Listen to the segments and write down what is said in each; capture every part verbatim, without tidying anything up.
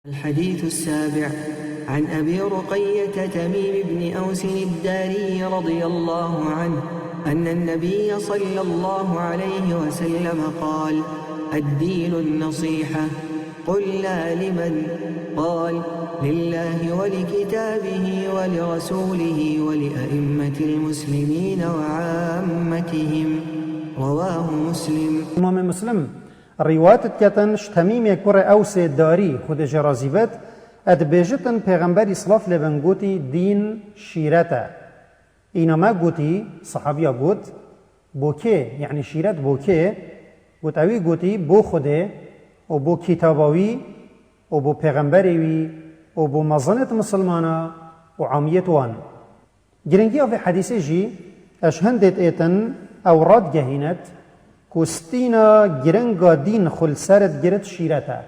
الحديث السابع. عن أبي رقية تميم بن أوس الداري رضي الله عنه أن النبي صلى الله عليه وسلم قال: "الدين النصيحة". قلنا: "لمن؟" قال: "لله ولكتابه ولرسوله ولأئمة المسلمين وعامتهم". رواه مسلم. Îmamê Muslim rîwayet diketin ji Temîmê kurê Ewsê Darî, Xwedê jê razî bit, e dibêjitin Pêxemberî silav lê bin gotî, dîn şîret e. Îna me gotî, sahabiya got, bo kê, yanî şîret bo kê? Got, ewî gotî, bo Xwedê û bo kitaba wî û bo pêxemberê wî û bo mezinêt misilmana û amiyêt wan. Giringiya vê hedîsê jî, ez hindêt êtin ew radigehînet ku stîna giringa dîn xwe li ser digirit şîret e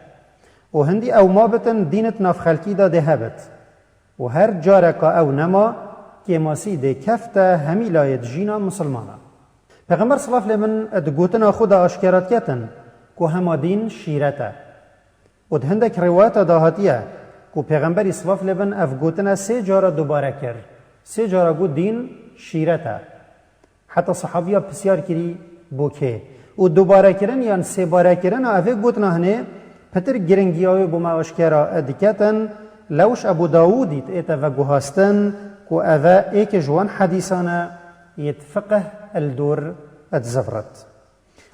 û hindî ew mabitin dînit nav xelkî de dê hebit û her careka ew nema, kêmasî dê kefte hemî layê dijîna misilmana. Pêxember silav lê min di gotina xwe de aşkera diketin ku hema dîn şîret e. Û di hindek rîwayeta de hatiye ku Pêxemberî silav lê bin ev gotina sê cara dubare kir. Sê cara got dîn şîret e. Heta sahabiya pisyar kirî bo kê. Û dubarekirin yan sêbarekirina evê gotina hinê pitir giringiya wê bo me aşkera diketin, lewş Ebû Dawûdî diête veguhastin ku eve êkê ji wan hedîsan e yêt fiqh el dor dizivirit.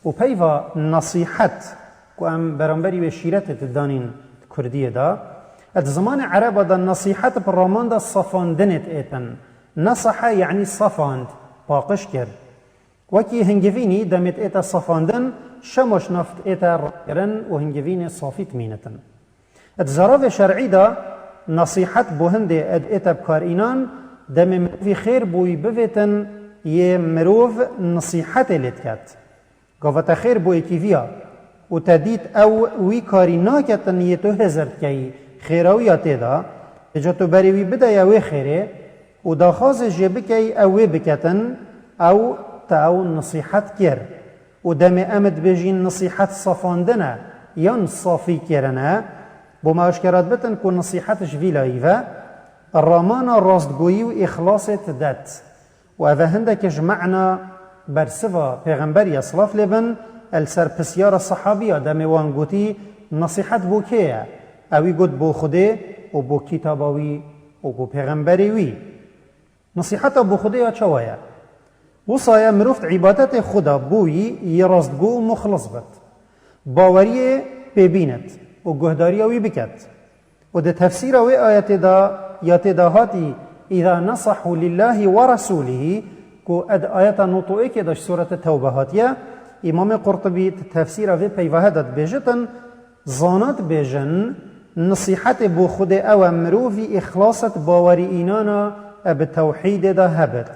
Û peyva nesîhet ku em beramberî wê şîretê didanîn di kurdiyê de, di zimanê ereba de nesîhet bi raman de safandinê diêtin. Nesahe yanî safand, paqij kir. Wekî hingivînî demê diête safandin, şema ji nav diête rakirin û hingivînê safî dimînitin. Di zaravê şer'î de nesîhet bo hindê diête bikar înan, demê mirovî xêr bo wî bivêtin, yê mirov nesîhetê lê diket. Gava te xêr bo êkî viya û te dît ew wî karî naketin yê tu hêzir dikeyî, xêrawiya tê de, vêca tu berê wî bideye wê xêrê û daxwazê jê bikeyî ew wê biketin, ew te ew nesîhet kir. Û demê em dibêjîn nesîhet safandin e yan safî kirin e, bo me aşkera dibitin ku nesîhet ji vî layî ve ramana rastgoyî û îxlasê didet. Û ev e hindeke ji mena bersiva Pêxemberî ya silav lê bin, el ser pisyara sehabiya demê wan gotî, nesîhet bo kê ye? Ewî got bo Xwedê û bo kitaba wî û bo Pêxemberê wî. Nesîheta bo Xwedê ya çawa ye? Wisa ye mirov di îbadetê xwe de bo wî yê rastgo û muxlis bit. Baweriyê pê bînit û guhdariya wî biket. Û di tefsîra wê ayetê de ya tê de hatî, "Îza nesahu lillahî we resûlihî", ku ed ayeta nod û êkê de ji Sûrete Tewbe hatiye, Îmamê Qurtubî di tefsîra vê peyvahe de dibêjitin, zana dibêjin, nesîhetê bo Xwedê ew e mirovî îxlas et bawerî înana e bi tewhîdê de hebit.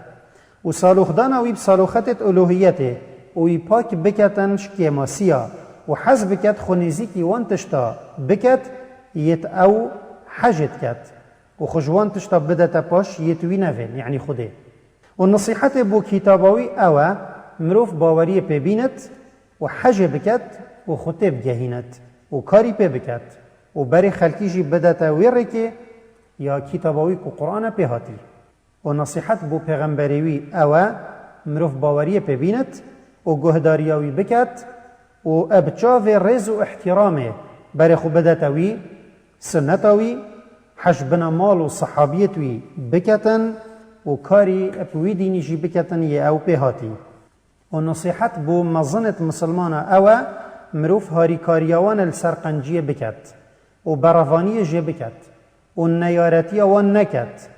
Û saloxdana wî bi saloxetêt uluhiyetê û wî pak biketin ji kêmasiya û hez biket xwe nêzîkî wan tişta biket yêt ew hejê diket û xwe ji wan tişta bidete paş yêt wî nevên, yanî Xwedê. Û nesîhetê bo kitaba wî ew e, mirov baweriyê pê bînit û hejê biket û xwe tê bigehînit û karî pê biket û berê xelkî jî bidete wê rêkê ya kitaba wî ku Quran e pê hatî. Û nesîhet bo pêxemberê wî ew e, mirov baweriyê pê bînit û guhdariya wî biket û e bi çavê rêz û îhtîramê berê xwe bidete wî, sunneta wî, hej bina mal û sehabiyêt wî biketin û karî bi wî dînî jî biketin yê ew pê hatî. Û nesîhet bo mezinêt misilmana ew e, mirov harîkariya wan li ser qenciyê biket û berevaniyê jê biket û neyaretiya wan neket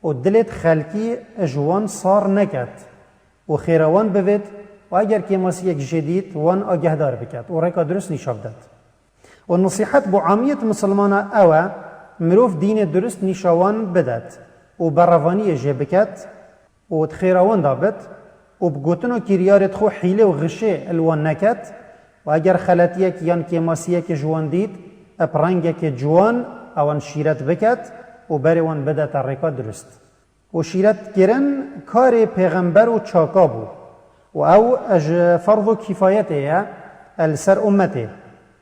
û dilêt xelkî ji wan sar neket û xêra wan bivêt û eger kêmasiyek jê dît wan agehdar biket û rêka dirust nîşa bidet. Û nesîhet bo amiyet misilmana ew e, mirov dînê dirust nîşa wan bidet û berevaniyê jê biket û di xêra wan de bit û bi gotin û kiryarêt xwe hîlê û xişê li wan neket û eger xeletiyek yan kêmasiyek ji wan dît, bi rengekê ciwan ewan şîret biket û berê wan bidete rêka dirust. Û şîretkirin karê pêxember û çaka bû û ew ji ferz û kîfayetê ye li ser ummetê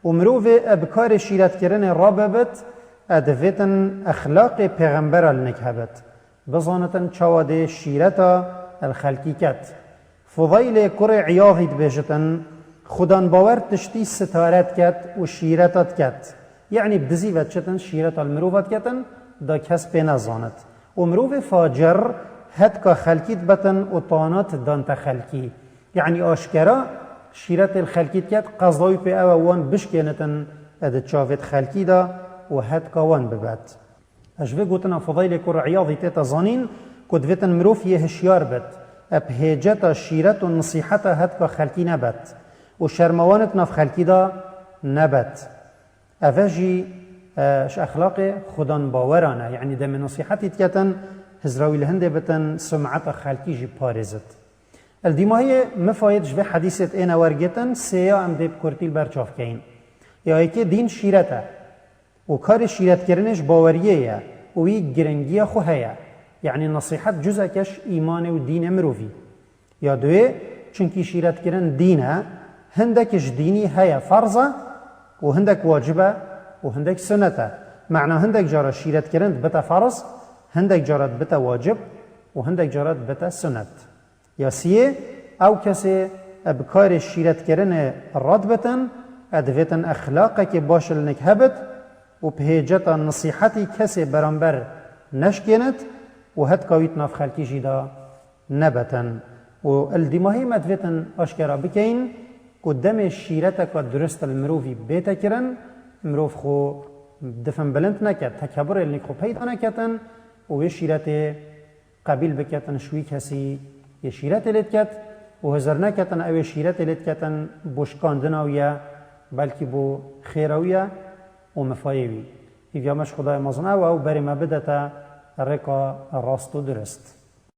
û mirovê bi karê şîretkirinê rabibit, E divêtin exlaqê pêxembera li nik hebit. Bizanitin çawa dê şîreta li xelkî ket. Fudaylê kurê Îyadî dibêjitin, Xudanbawer tiştî sitare diket û şîreta diket. Yanî bi dizî ve diçitin şîreta li mirova diketin, da kes pê nezanit. Û mirovê facir hetka xelkî dibetin û tanat dante xelkî. Yanî aşkera şîretê li xelkî diket, qezda wî pê ew e wan bişkênitin di çavêt xelkî de û hetka wan bibet. Ez ji vê gotina Fudaylê kurê Îyadî tête zanîn ku divêtin mirov yê hişyar bit, e bi hêceta şîret û nisîheta hetka xelkî nebet û şerma wan di nav xelkî de nebet. Eve jî, e, ji exlaqê xudanbaweran e. Yanî demê nisîhetî diketin, hizra wî li hindê bitin, sumeta xelkî jî parêzit. Li dîmahiyê mifayê ji vê hedîsê êne wergêtin, sêya em dê bi kurtî li ber çav keyin. Ya yekê dîn şîret e. Û karê şîretkirinê ji baweriyê ye û wî giringiya xwe heye. Yanî nesîhet cuzeke ji îmanê û dînê mirovî. Ya duyê, çunkî şîretkirin dîn e, hindek ji dînî heye ferz e û hindek wacib e û hindek sunet e. Mena hindek cara şîretkirin dibite ferz, hindek cara dibite wacib û hindek cara dibite sunet. Ya siyê, ew kesê e bi karê şîretkirinê rad bitin, e divêtin exlaqekê baş li nik hebit û bi hêceta nisîhetî kesê beramber neşkênit û hetka wî di nav xelkî jî de nebetin. Û li dîmahî me divêtin aşkera bikeyin ku demê şîreteka durist li mirovî bête kirin, mirov xwe difin bilind neket, tekeburê li nik xwe peyda neketin û wê şîretê qebîl biketin ji wî kesî yê şîretê lê diket û hizir neketin ew ê şîretê lê diketin bo şikandina wî ye, belkî bo xêra wî ye û mifayê wî. Hîviya me ji Xwedayê mezin ew e û berê me bidete rêka rast û durist.